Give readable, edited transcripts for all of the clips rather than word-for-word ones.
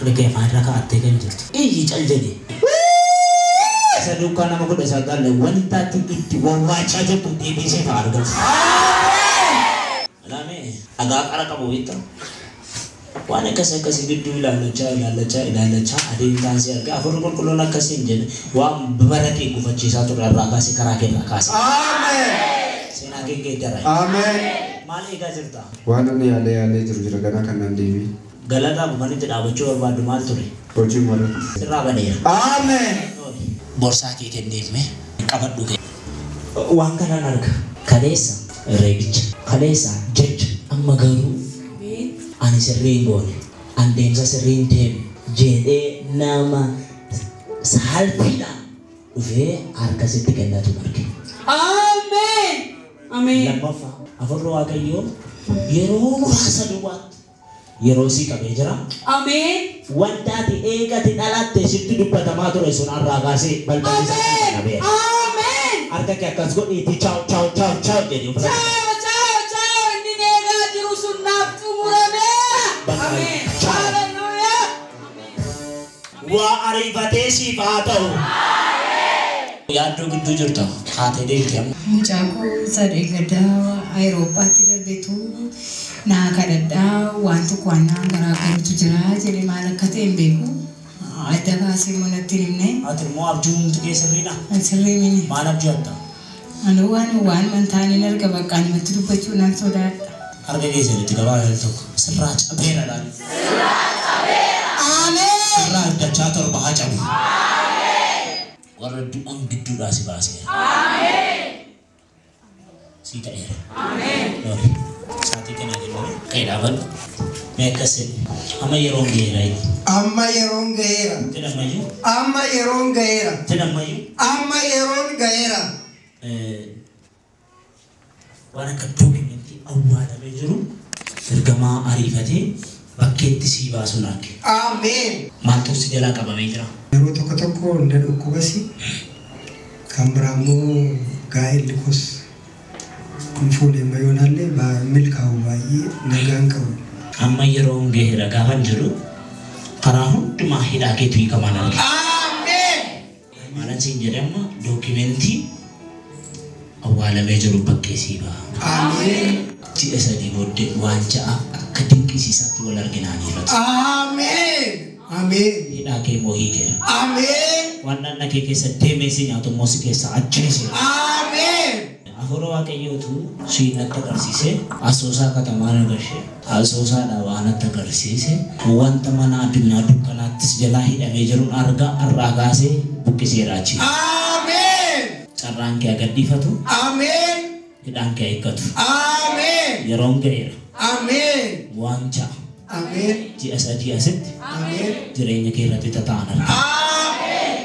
Harka kee afaan irra kaa'attee kan jirtu. Iyyi cal jedhi. Isa duukaa nama 19 wanta ati itti wawwaachaa jirtu deebisee ta'a argatu. Alaamee dhagaa qara qabu beektaa? Waan akkas akkasii gidduu ilaallachaa ilaallachaa ilaallachaa adeemtaan si argaa afurri qulqulluun akkasii hin jedhe waan bara kee gufachiisaa ture irraa kaasee karaa kee irraa kaasee. Ameen. Seenaa kee geeddara. Ameen. Maal eegaa jirta? Waan ani yaalee yaalee jiru jira ganaa kan naan deebi'e. Galataa kan itti dhaabachuu barbaaddu maal ture? Hojii malee. Sirraa badeera. Ameen. Borsaa kee kenneef mee qabadhu kee. Waan kanaan arga. Kaleessa reebicha. Kaleessa jecha. Amma garuu ani sirrii hin goone. Ani deemsa sirrii hin deemne jedhee nama salphiidhaan dhufee harka sitti kennatu arge. Ameen. Ameen. Lammaffaa afurri Waaqayyoo yeroo muraasa duwwaatti yeroo sii qabee jira. Ameen. Wanta ati eegate dhalatte sitti dubbatamaa ture sun har'aa kaasee balballi isaa Ameen. qabeera. Ameen. Harka kee akkas godhiitii chaaw chaaw chaaw chaaw jedhi ofirra. Ciao, ciao, ciao. Inni eegaa jiru sun naaf xumurameera. Ameen. Ciao. Haleluuyaa. Waa ariifatee siif haa ta'u. Yaaddoo gidduu jirta. Haatee deemte amma. Mucaa koo sadee gaddaa Awurooppaatti darbetu naa kadhadhaa waan tokko waan naan garaagarutu jira jedhee maal akka ta'e hin beeku. Adda baasee immoo natti hin himne. Ati immoo abjuun kee sirriidha. Sirrii mini. Maal abjuutta? Ani waan mantaan hin arga bakka namatti dubbachuu nan sodaadha. Harka keessanitti qabaa tokko sirraa cabeera laal. Ameen. Sirraa dachaa torba haa cabu. Warra du'an gidduudhaa si baaseera. Sii ta'eera. Loori. Saatii kanaa jennaan ka'ee dhaabadhu. Mee akkas jedhi. Amma yeroon ga'eera inni. Amma yeroon ga'eera. Jedhamayyuu. Amma yeroon ga'eera. Jedhamayyuu. Amma yeroon ga'eera. Waan akka dookimentii awwaalamee jiru ergamaa ariifatee bakkeetti sii baasuun arge. Ameen. Maaltu si jalaa qabamee jira? Yeroo tokko tokko na dhukkubasi kan biraa immoo gaa'elli koos hin fuune mayoonaallee milkaa'u baay'ee nagaan qabu. Amma yeroon ga'eera gaafan jedhu karaa hundumaa hidhaa keetu hiikamaan arge. Ameen. Maalan siin jedhe amma dookimentii awwaalamee jiru bakkee sii ba'a. Ameen. Ji'a sadii booddee waan ja'a akka dinqisiisaatti wal arginaaniifatu. Ameen. Ameen. Hidhaa kee immoo hiikeera. Ameen. Waan dhagna kee keessa deemee si nyaatu immoo si keessa ajjeeseera. Ameen. Hafuura Waaqayyootu siin natti agarsiise Asoosaa katamaa na gashe Asoosaadhaa waa natti agarsiise wanta mana addunyaa dukkanaattis jalaa hidhamee jiruun argaa har'aa kaasee buqqiseera achi. Ameen. Carraan kee agadhiifatu. Ameen. Hidhaan kee hiikkatu. Ameen. Yeroon ga'eera. Ameen. Waan ja'a Ameen. ji'a sadii asitti Ameen. jireenya kee irratti tata'an arga. Ameen.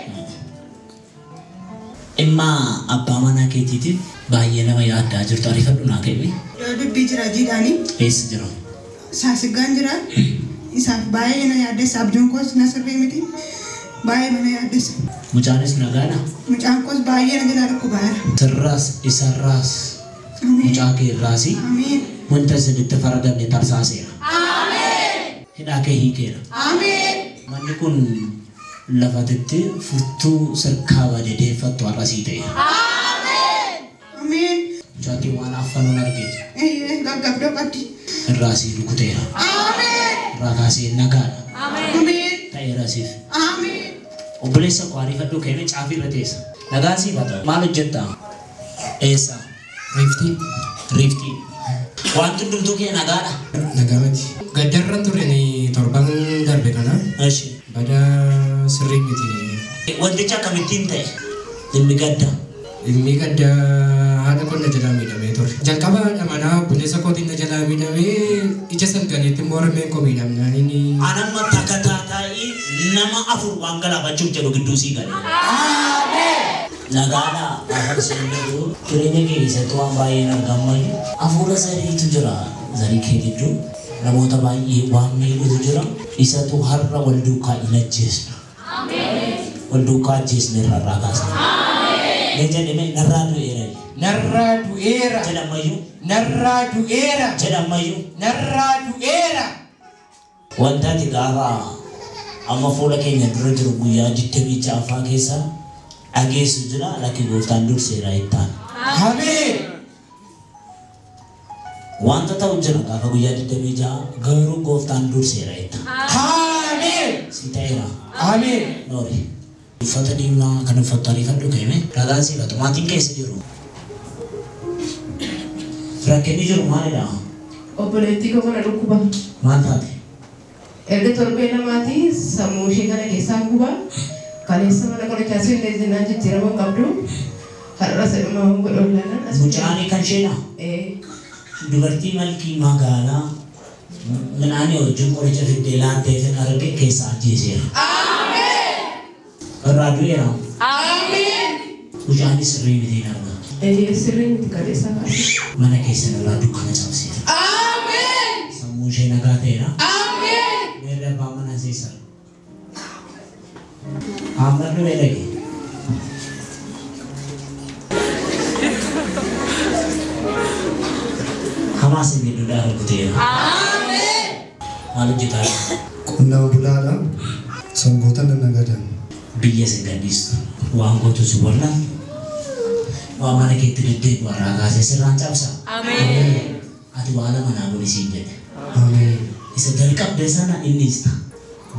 Dhimma abbaa manaa keetiitiif baay'ee nama yaaddaa jirtu ariifadhu naa ka'e. Dubbii jira jiidhaanii Eessa jira? saasiggaan jira. Isaaf baay'ee na yaaddessa. Abjuun koos na sirrii miti. Baay'ee mana yaaddessa. Mucaanis nagaadha. Mucaan koos baay'ee na jalaa dhukkubaara. Sirraas isarraas mucaa kee irraas Ameen. wanta isinitti faradamne tarsaaseera. Hidhaa kee hiikeera. Ameen. Manni kun lafatitti furtuu sirkaa badee deeffattu har'a sii ta'eera. Ameen. Mucaa kee waan affanuun argeeti. Eeyyee gaggabdoo qabdi. Irraa sii rukuteera. Ameen. Irraa kaasee nagaadha. Ameen. Ta'eera siif. Ameen. Obboleessa koo ariifadhu ka'ee caafii irra teessa. Nagaan siif haa ta'u. Maal hojjettaa? Eessa? Riiftii. Riiftii. Wanti hundumtuu kee nagaadha. Nagaa miti. Gaddarra turre ni torban darbe kana. Eshi. Bada sirrii miti. Wantichi akkamittiin ta'e? Dhimmi gadda. Dhimmi gadda haadha koo na jalaa miidhamee ture. Jalqaba haadha manaa obboleessa kootiin na jalaa miidhamee ija salganiitti immoo harmeen koo miidhamnaan inni. Anamma takataataa'ii nama afur waan galaafachuuf jedhu gidduu sii gale. Nagaadha afur siin jedhu jireenya kee keessatti waan baay'een argamayyuu hafuura sadiitu jira zarii kee gidduu namoota baay'ee waan miidhutu jira isatu har'a wal duukaa hin ajjeesna. Wal duukaa ajjeesne irraa irraa kaasna. Mee jedhame narraa du'eera. Narraa du'eera. Jedhamayyuu. Narraa du'eera. Jedhamayyuu. Narraa du'eera. Wanta ati gaafa Amma fuula keenya dura jiru guyyaa 26ffaa keessa dhageessu jira lakki gooftaan durseera jettaan. Ameen. Wanta ta'u jira gaafa guyyaa 26 garuu gooftaan durseera jettaan. Ameen. Si ta'eera. Ameen. Noori. Uffata diimaa kan uffattu ariifadhu ka'ime ragaan siifatu maatiin keessa jiru. Rakkinni jiru maalidha? Obboleettii koo kana dhukkuba. Maal taate? Erga torbee lamaati sammuu ishee kana keessaa guba. Kaleessa mana qorichaa seenne jennaan jijjiirama hin qabdu. Har'a sadhumaa godha olaanan as. Mucaan kan isheedha? Dubartii malkii magaalaa midhaanii wajjin qoricha fiddee laattee fin arge keessaa ajjeeseera. Irraa du'eera. Ameen. Mucaan sirrii miti hin arga. Sirrii miti kaleessa kaase. Mana keessan irraa dukkana cabseera. Ameen. Sammuu ishee nagaa ta'eera. Ameen. Meerri abbaa manaa seessara. Amma dhufee dhage. Hamaas inni duudhaa rukuteera. Ameen. Maal hojjetaa jira? Qonnaan bulaadha. Sangoota nan nagadan. Biyya si gadhiistu. Waan gootu si wallaan. Waan mana keetti deddeebi'u irraa kaasee sirraan cabsa. Ameen. Ati waa lama naa godhi siin jedhe. Ameen. Isa jalqabde sana inni ista.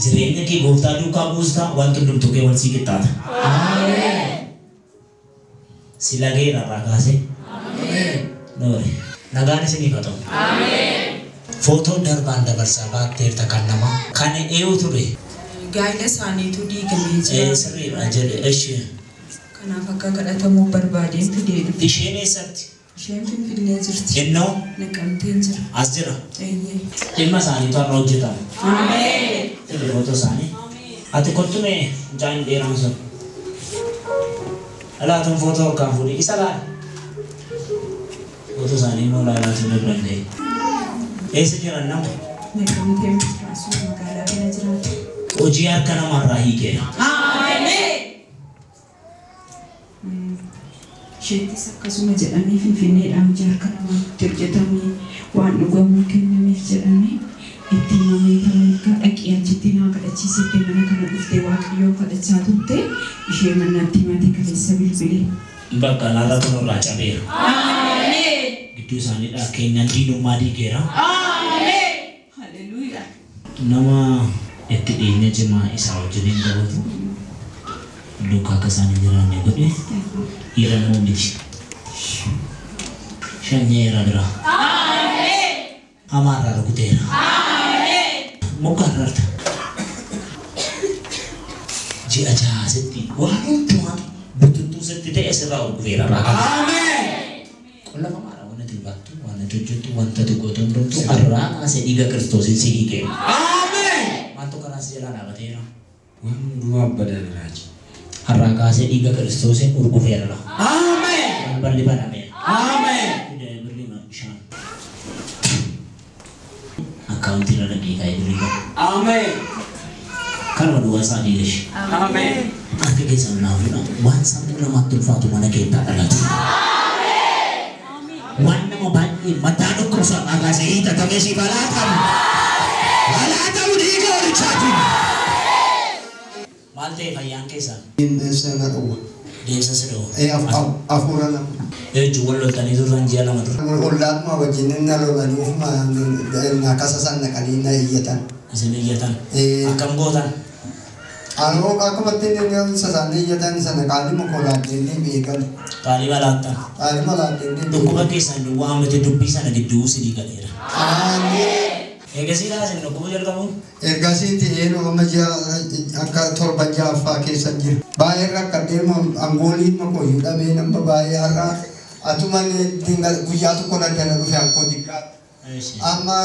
Jireenya kee gooftaa duukaa buusta wanti hundumtuu kee wal sii qixxaata. Ameen. Si lageera irraa kaasee. Ameen. Noori. Nagaan isiniif haa ta'u. Ameen. Footoo darbaan dabarsaa baatteerta kan namaa. Kan eenyu ture? Gaa'ela isaaniitu diigamee jira. Sirriidha jedhe ishee. Kanaaf akka kadhatamuuf barbaadeen fidee dhufe. Isheen eessatti? Isheen Finfinnee jirti. Innoo Naqamteen jira. as jira. Eeyyee. Dhimma isaaniitu har'a hojjetama. Ameen. Fide footoo isaanii. Ati kottu mee mucaan dheeraan sun. Dhalaatuun footoo harkaan fuudhi. Isa laali. Footoo isaanii immoo laalaatu nu danda'e. Eessa jiran nama? Naqamteen asuma magaalaa kana jiraatu. Hojii harka namarraa hiikeera. Ameen. Isheettis akkasuma jedhamee Finfinneedhaan hojii harka namaatti hojjetamee waan dhugamuu kennameef jedhamee itti himamee karaa dhaqee achitti naa kadhachiisitti mana kana dhuftee Waaqayyoon kadhachaa turte ishee manatti himate kaleessa bilbilee. Bakka laalaatu nurraa cabeera. Ameen. Gidduu isaaniidhaa keenyaan diinummaa diigeera. Ameen. Haleluuyaa. Nama itti dhiyeenya cimaa isaa wajjiniin qabatu duukaa akka isaan hin jiraanne godhe dhiira immoo miti. Shanyeera bira. Ameen. Hamaarraa rukuteera. Ameen. Muka irratti. Ji'a jahaasitti waan hundumaa bututtuu sitti ta'e sirraa ol dhufeera. Ameen. Qollafamaadha waan ati baattu, waan ati hojjettu, wanta ati gootu hundumtuu irraa kaasee dhiiga Kiristoosiin si hiikeera. Ameen. Maaltu karaa si jalaa dhaabateera? Waan hundumaa badan raaji. Har'aa kaasee dhiiga Kiristoosiin urgufeera. Ameen. Balballi banameera. Ameen. Fidee birrii bishaan. Akkaawuntii irra dhaqee kaa'ee birrii qaba. Ameen. Kanuma duwwaa isaa dhiigashi. Ameen. Harka keessan naa fuudha. Waan sammuu namaatti ulfaatu mana keettaa dhalatu. Waan nama baay'ee mataa dhukkubsu har'aa kaasee hiixatamee siif alaa ta'u. Alaa ta'u dhiiga horichaatiin. Maal ta'e fayyaan keessan? Deemsa na dhowwa. Deemsa si dhowwa. Afuura nama. Jechuun wal loltanii turtan ji'a lama dura. Ollaatuma wajjin na lolanii ofuma na kasasan naqanii na iyyatan. Isin iyyatan. Akkam gootan? Anoo akkumatti inni sasaanii iyyatan sana qaalima koo laaddee beekan. Qaalima laattan. Qaalima laaddee. Dhukkuba keessan duwwaa miti dubbii sana gidduu isinii galeera. Ameen. Eegasiidhaa isin dhukkuba jalqabu? Ergasiitti eenyu amma ji'a akka torba ja'affaa keessa jira. Baay'ee rakkadhee angooliin makooyyuu dhabee nama baay'ee har'a atuma guyyaa tokko na dhufe ankoo xiqqaa. Amma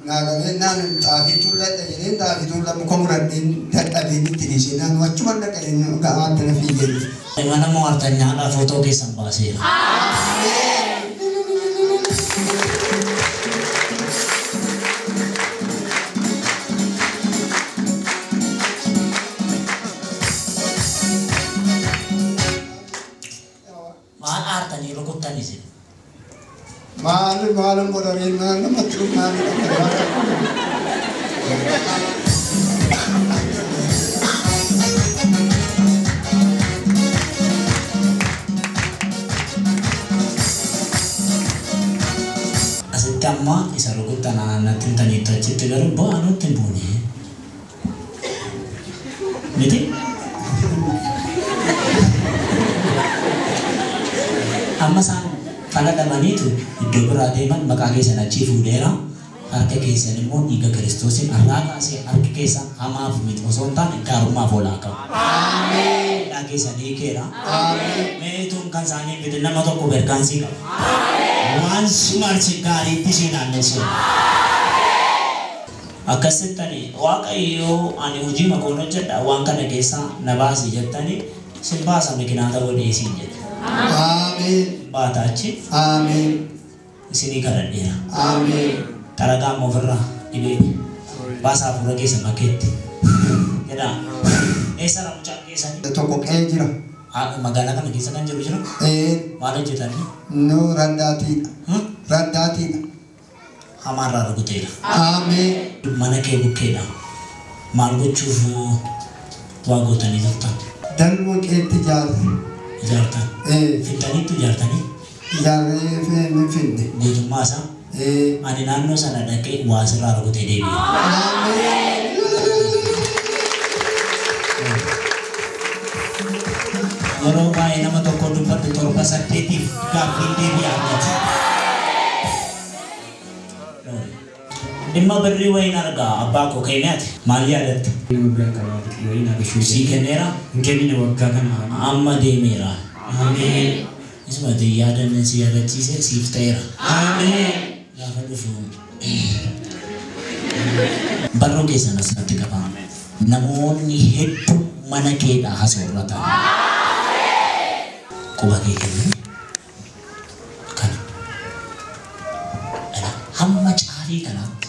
naan xaafii tuulladha jedhee xaafii tuulla muka muradheen dadhabeen itti dhiisee naannoo achuma dhaqeen ga'aatti na fiigee dhufe. Mana mo'artanyaadhaa footoo keessan baaseera. Maal aartanii rukuttanii isin? Maal maalum godhanii maal namatti maal godhanii. Fintaniitti achitti garuu bu'aa nutti hin buune. Miti? Amma isaan faladhamaniitu iddoo biraa deeman maqaa keessan achii fuudheera. Harka keessan immoo dhiiga Kiristoosiin har'aa kaasee harki keessan hamaaf miti osoo hin taane gaarummaaf oolaa qabu. Hidhaa keessan hiikeera. Meetuun kan isaanii fide nama tokko bergaansii qaba. Waan si marse gaariitti si naannessu. Akkasittani Waaqayyo ani hojii makoon hojjedha waan kana keessaa na baasi jettani sin baasa mikinaata godhee siin jedhe. Ameen. Baata achi Ameen. isinii kadhadheera. Ameen. Xaragaa immoo ofirraa dhibee baasaa hafuura keessa bakkeetti. Jedhaa. Eessarra mucaan keessanii? Tokko qe'ee jira. Magaalaa kana keessa kan jiru jira? Maal hojjetanii? Nu raddaatiidha. Raddaatiidha. Hamaarraa rukuteera. Ameen. Mana kee bukkeedha. Maal gochuuf waa gootanii turtan? Dalma qe'eetti ijaarre. Ijaartan? Fixaniittu ijaartanii? Ijaarree ni finne. Guutummaa isaa? Ani naannoo sana dhaqee waa sirraa rukutee deebi'e. Yeroo baay'ee nama tokko dubbadhu 7 8 gaaffiin deebi'aa miti. Dhimma birrii wayiin argaa abbaa koo kennaati. Maal yaadatta? Nama biraan qabaate wayiin argachuu. Sii kenneera? Hin kennine waggaa kana. Amma deemeera. Ameen. Isuma ati yaadanne si yaadachiise siif ta'eera. Ameen. Gaafa dhufu barruu keessan asirratti qaba. Namoonni hedduun mana keedhaa hasoorratan. Quba kee kennu. Kana. Hamma caalii kanaatti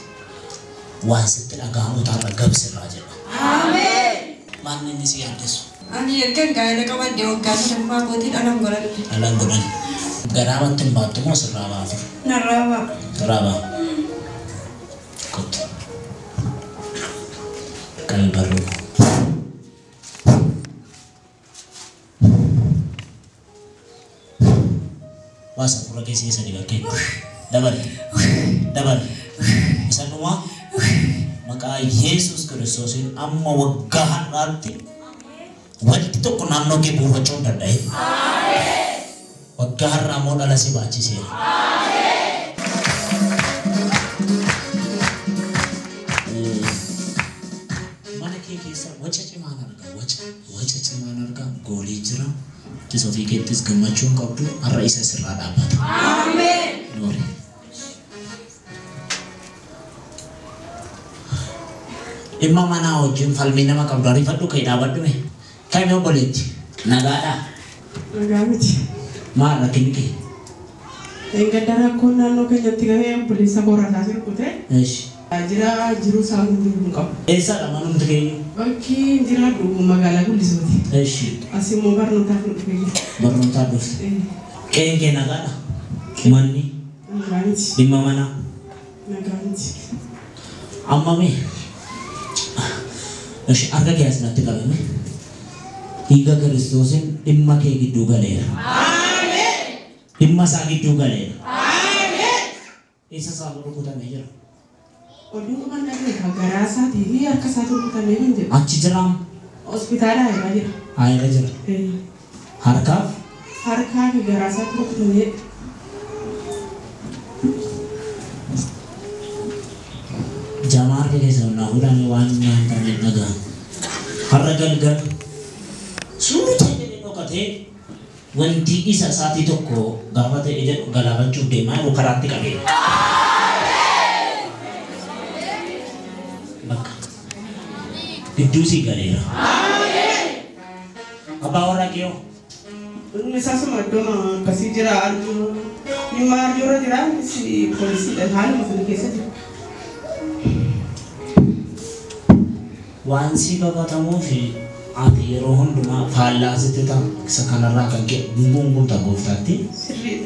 waan sitti dhaga'amu taarra gabsirraa jedha. Maal inni si yaaddessu? Ani ergan gaa'ela qabadhe waggaa sadaffaa kootii dhalan godhadhe. Dhalan godhan. Garaa wanti hin baattu moo sirraa baatu? Narraa ba'a. Sirraa ba'a. Kottu. Qabi barruu. Waasa fuula keessa sadi bakkee. Dabali. Dabali. Isa dhumaa maqaa Yesuus Kiristoosiin amma waggaa har'aatti wanti tokko naannoo kee buufachuu hin danda'e. Waggaa har'aa immoo dhala si baachiseera. Mana kee keessa waca cimaan argaa. Waca cimaan argaa. Goolii jira. Ittis ofii keettis gammachuu hin qabdu. Har'a isa sirraa dhaabbata. Noori. Dhimma manaa wajjin falmii nama qabdu ariifadhu ka'ee dhaabadhu mee. Kami obboleetti? Nagaadhaa? Nagaa miti. Maal rakkinni kee? Gadda rakkoon naannoo keenyatti gahee obboleessa koo rasaa jiru kutee. Jira jiruu isaa hunduu hin qabu. Eessadha manumti keenya? Bakki jiraadhu magaalaa Guddisuuti. As immoo barnootaaf nu dhufee jira. Barnootaaf dhufte? Qe'een kee nagaadha? Manni? Nagaa miti. Dhimma manaa? Nagaa miti. Amma mee? Harka kee asirratti qabame. Dhiiga Kiristoosiin dhimma kee gidduu galeera. Dhimma isaa gidduu galeera. Eessa isaa rukutamee jira? Oduu mana beekaa garaa isaatii fi harka isaatu rukutamee kan jedhu. Achi jiraam? Hospitaala irra jira. Haa irra jira. Harkaaf? Harkaa fi garaa isaatu rukutamee. Jamaa harka keessa naa fuudhame waan nyaatan hin dhaga'amu. Har'a galgal suuta jedhee dhokatee wanti isa isaatii tokko gaafa ta'e jedhu galaafachuuf deemaa jiru karaatti qabee. Bakka gidduu sii galeera. Abbaa warraa kee hoo? Inni isaasuma iddoo akkasii jira arjuu dhimma arjuurra jira innis poolisiidha haaluma sana keessa jira. Waan si kakatamuuf ati yeroo hundumaa faallaa sitti ta'a isa kanarraa kan ka'e gungunta gooftaatti.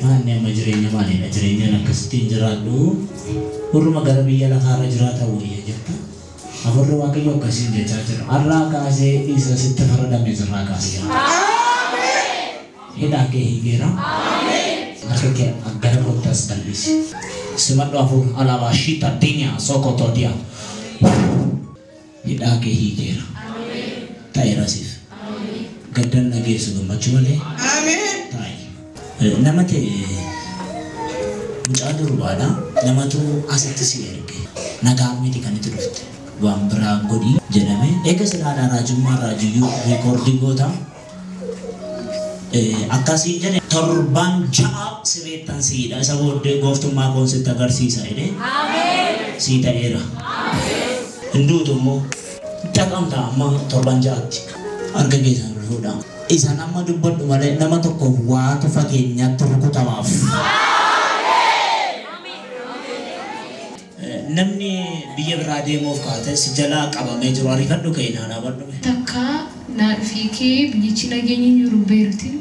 Maanni amma jireenya maalidha? Jireenyaan akkasitti hin jiraadhu. Warruma gara biyya lafaarra jiraatan wayya jettu. Afuurri Waaqayyo akkasiin jechaa jira. Har'aa kaasee isa sitti faradame sirraa kaaseera. Hidhaa kee hiikeera. Harka kee gara koottaas bal'isi. Simadhu hafuura alaabaa shiita diinyaa sokotoodiyaa. Hidhaa kee hiikeera. Ta'eera siif. Gaddan dhageessu gammachuu malee. Taa'i. Nama ta'e mucaa durbaadha. Namatu asitti si erge. Nagaa miti kan itti dhufte. Waan biraa godhi jedhame. Eega silaa raajummaa raajiyyuu reekoordii goota. Akkasiin jedhe torban 6 sireettan siidha. Isa booddee gooftummaa koon sitti agarsiisa jedhee. Sii ta'eera. Hinduutu immoo dhaqamta amma torban 6tti harka keessan fuudhaa. Isaan amma dubbadhu malee nama tokkoof waatu fageenyatti rukutamaaf. Namni biyya biraa deemuuf kaate si jalaa qabamee jiru ariifadhu ka'e naa dhaabadhu. Takka naa dhufee kee biyyichi nageenya hin jiru Beeruutiin.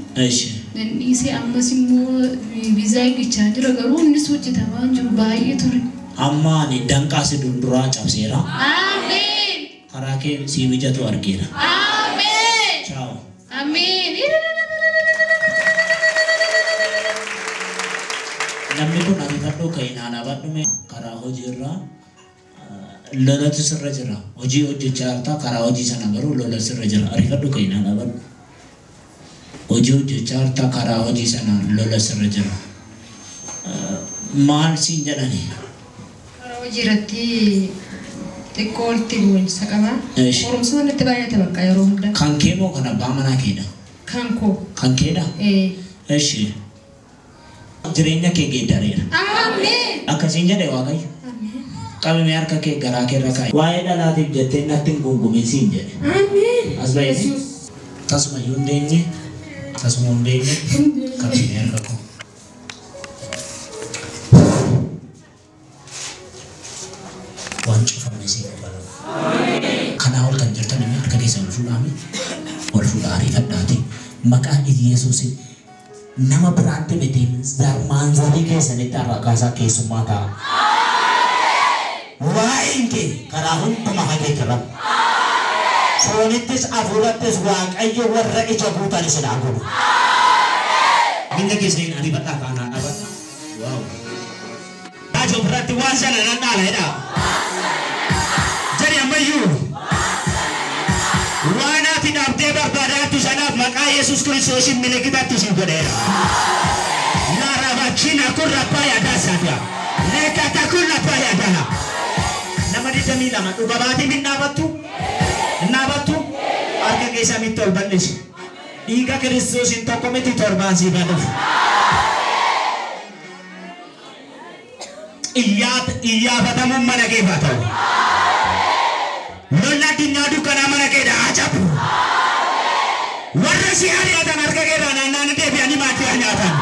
Nan dhiisee ammas immoo viizaa eeggachaa jira garuu innis hojjetamaa hin jiru baay'ee ture. Amma ani danqaa si dunduraa cabseera. Ameen. Karaa kee si mijatu argeera. Ameen. Ciao. Ameen. Namni kun ariifadhu ka'e naa dhaabadhu karaa hojiirraa lolatu sirra jira. Hojii hojjechaa jirta karaa hojii sana garuu lola sirra jira. Ariifadhu ka'e naa dhaabadhu. Hojii hojjechaa jirta karaa hojii sana lola sirra jira. Maal siin jedhani? Karaa hojii irratti xiqqoo walitti bu'iinsa qaba. Qorumsa walitti baay'ate bakka yeroo hunda. Kan kee moo kan abbaa manaa keedha? Kan koo. Kan keedha? Eshi. Jireenya kee geeddareera. Ameen. Akkasiin jedhe Waaqayyo. Qabamee harka kee garaa kee irra kaa'i. Waa'ee dhalaatiif jettee natti hin gungumin siin jedhe. Ameen. As ba'ee tasuma iyyuu hin deenye tasuma hin deenye qabamee harka koo. Waan cufame siin banamu. Kanaa ol kan jirtan immoo harka keessan ol fuudhaame ol fuudhaa ariifadhaati. Maqaan Yesuusiin nama biraatti miti maanzarii keessanitti har'a kaasaa keessummaa ta'a. Waa'een kee karaa hundumaa hageeggaramu. Foonittis hafuurattis Waaqayyo warra ija guutan isin haa godhu. Minda keessaniin ariifadhaa kaanaa dhaabadha. Waaw. Raajoo biratti waan sana nan dhaala jedhaa. Jedhi ammayyuu. Waan ati dhabdee barbaadaattu sanaaf maqaa Yesuus Kiristoosiin milikitatti si godheera. Laarabachina kun rabbaa yaadaa isaatiya. Leekata kun rabbaa yaadaa. Nama 22 dhuga baatii hin dhaabattu? Hin dhaabattu? Harka keessaa mitti ol bal'isi. Dhiiga Kiristoosiin tokko miti torbaan siif haa dhufu. Iyyaafatamuun mana keef haa ta'u. Lola addunyaa dukkanaa mana keedhaa haa cabu. Warra si ari'atan harka keerraa naanna'anii deebi'anii maatii haa nyaatan.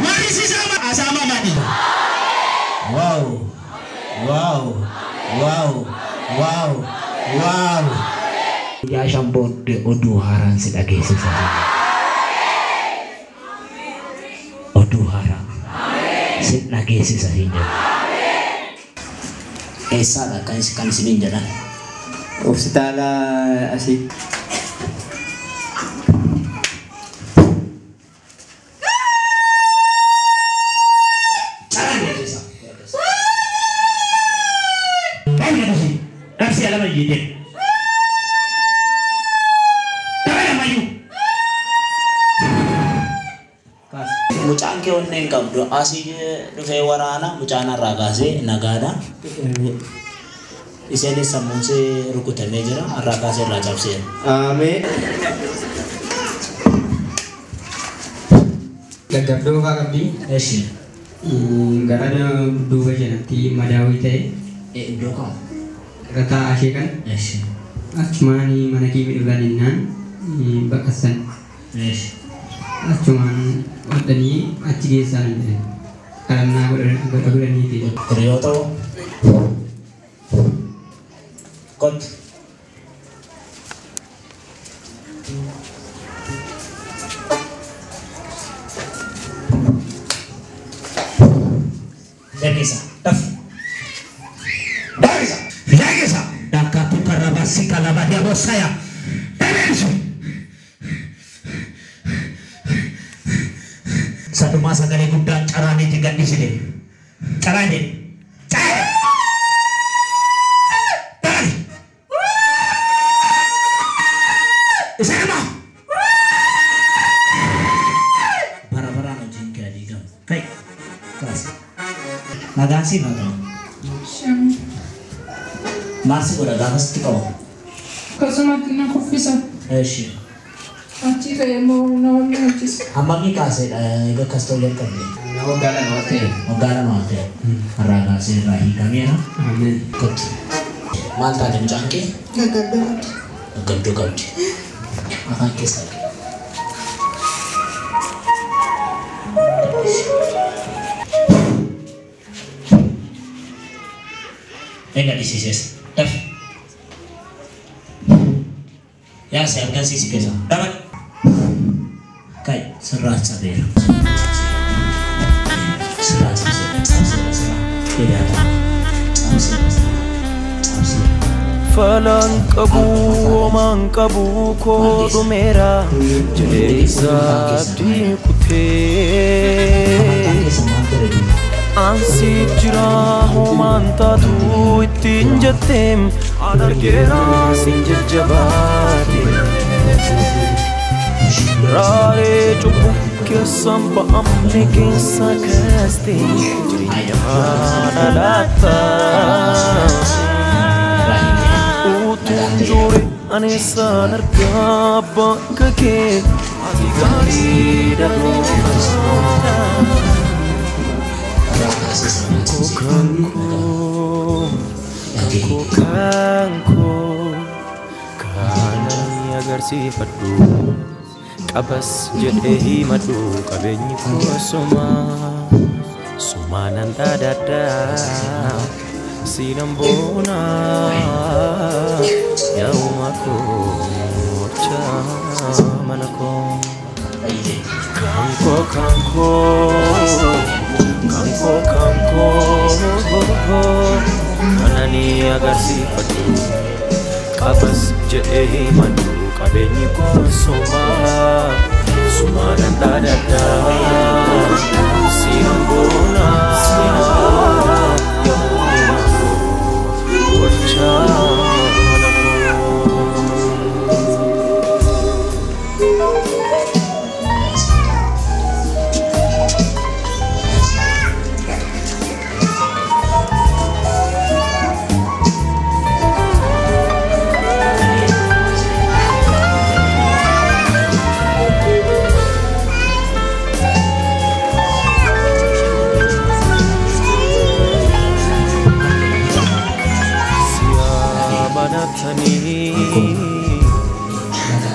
Warri si saamamanii. Waaw! Waaw! Waaw! Waaw! Waaw! Guyyaa 5 booddee oduu haaraan si dhageessisa. Oduu haaraa si dhageessisa siin jedhu. Eessaadha kan isiniin jedhan? Hospitaala asii. Mucaan kee onnee hin qabdu asii dhufee waraana mucaan har'aa kaasee nagaadha. Isheenis sammuun ishee rukutamee jira har'aa kaasee irraa cabseera. Ameen. Gaggabdoo fa'aa qabdi. Eshi. Gara duuba jalatti madaawii ta'e. Iddoo kam? Irra taa'aa ishee kan. Eshi. Achumaan mana kee midhuudhaan innaan baqassan. Eshi. Achumaan hodhanii achi geessaa hin jiran. Kadhannaa godhaniiti. Hiriyoota hoo? Kottu. Dhaqisa. Daf. Dhaqisa. Dhaqisa. Dhaqatu karabasi kalabadiya bosaya. Dhaqisa. Satu Hundumaa sagalee guddaan caraaniitti gadhiisite. Caraani. Caraani. Isa dhuma. Bara baraan hojiin kee diigamu. Kai. Kaas. Nagaan siif haa ta'u. Maal si godha gaafa sitti qabu? Akkasumatti na kuffisa. Eshi. Achi ka'ee immoo na wal'aachisa. Hammamii kaaseedha egaa akkas ta'uu jalqabde? Waggaa 2 ta'e. Waggaa 2 ta'e. Har'aa kaasee irraa hiikameera. Ameen. Kottu. Maal taate mucaan kee? Gaggabdoo qabdi. Gaggabdoo qabdi. Afaan keessaa qabi. Egaa dhisiises. Daf. Yaasi argansiisi keessa. Dabal. Kai sirraa cabeera. Sirraa cabseera. Cabseera sirraa. Deebi'aa. Cabseera sirraa. Cabseera. Falan qabu homaan qabu koo dhumeera jedhee abdii kutee. Ansi jira homaan taatu ittiin jetteem an argeera sin jajjabaate. Raaree cubbuu keessan ba'amne keessa kaaste jireenya haadha laata. Utuun joore aneessaan argaa bakka kee ati gaarii dhagoota. Kanko kanko kaanani agarsiifadhu qabas jedhee himadhu qabeenyi koo somaa somaanan dhaadadhaa siinan boonaa yaa'uma koocha mana koo kanko kanko kanko kanko kanani agarsiifadhu qabas jedhee himadhu qabeenyi koo somaa somaanan dhaadadhaa siinan boonaa yaa'uma koocha mana koo.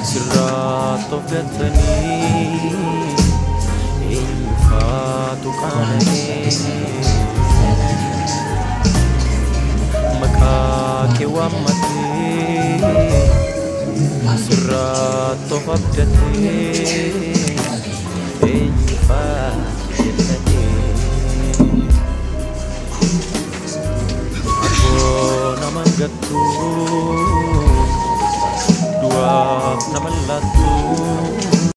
Sirraa tofgatanii eenyufaatu qaana'ee maqaa kee waammatee sirraa tofabdatee eenyufaatu jennatee aboo naman gattuu du'aaf nama laattu.